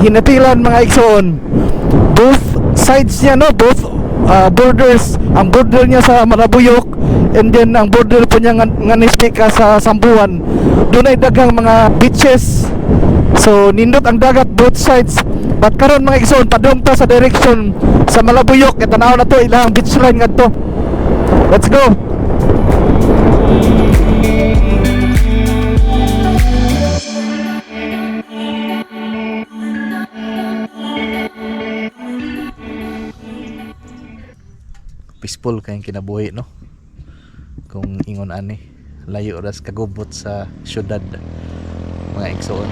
hinapilan, mga igsoon. Both sides niya, no, both borders, ang border niya sa Malabuyok and then ang border po niya nga nispi ka sa Sambuan. Dunay daghang mga beaches. So nindot ang dagat both sides. But karon, mga igsoon, padung ta sa direction sa Malabuyok. Kay tanaw na to ilang beach line ngadto. Let's go. Peaceful kayong kinabuhi, no, kung ingon ani, layo ras kagubot sa syudad, mga igsoon.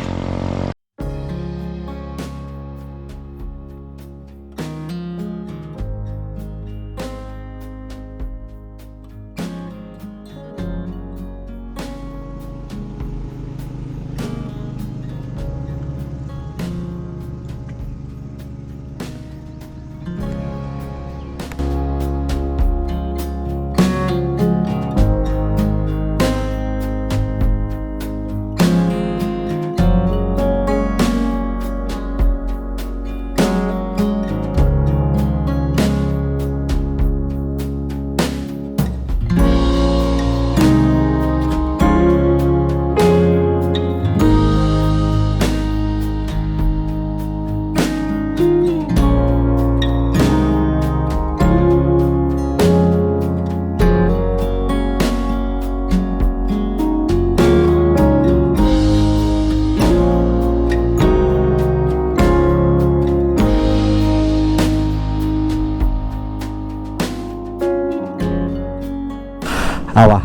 Awa.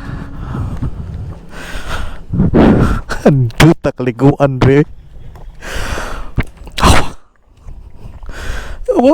Ang kaliguan re. Awa. Awa.